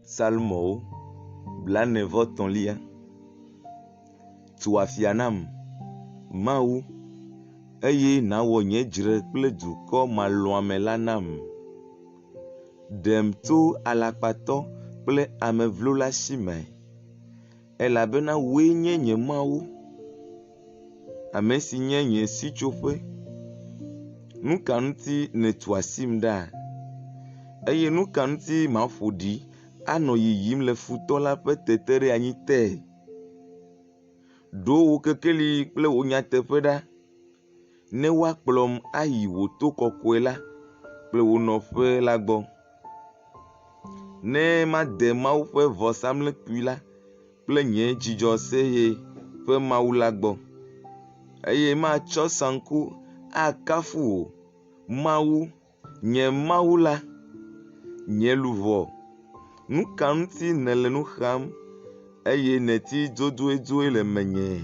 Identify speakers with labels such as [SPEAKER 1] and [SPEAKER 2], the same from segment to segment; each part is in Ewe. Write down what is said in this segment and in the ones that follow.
[SPEAKER 1] Psalmowo blaene-vɔ-etɔ̃lia. Tu afia nam, Mawu, eye nàwɔ nye dzre kple dukɔ malɔ̃ame la nam. Ɖem tso alakpatɔ kple ame vlo la si me, elabena wòe nye nye Mawu, ame si nye nye sitsoƒe. Nu ka ŋuti nètu asim ɖa? Eye nu ka ŋuti maƒo ɖi anɔ yiyim le futɔ la ƒe teteɖeanyi te? Ɖo wò kekeli kple wò nyateƒe ɖa, ne woakplɔm ayi wò to kɔkɔe la kple wò nɔƒe la gbɔ. Ne made Mawu ƒe vɔsamlekpui la kple nye dzidzɔseye ƒe Mawu la gbɔ, eye matsɔ saŋku akafu wò, Mawu, nye Mawu la, nye luʋɔ. Nu ka ŋuti nèle nu xam eye nèti dzodzodzoe le menye?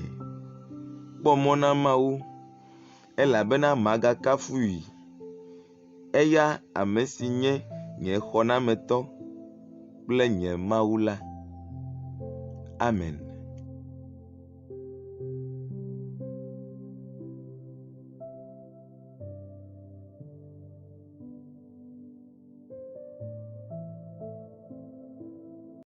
[SPEAKER 1] Kpɔ mɔ na Mawu, elabena magakafui, eya ame si nye nye xɔnametɔ kple nye Mawu la. Amen.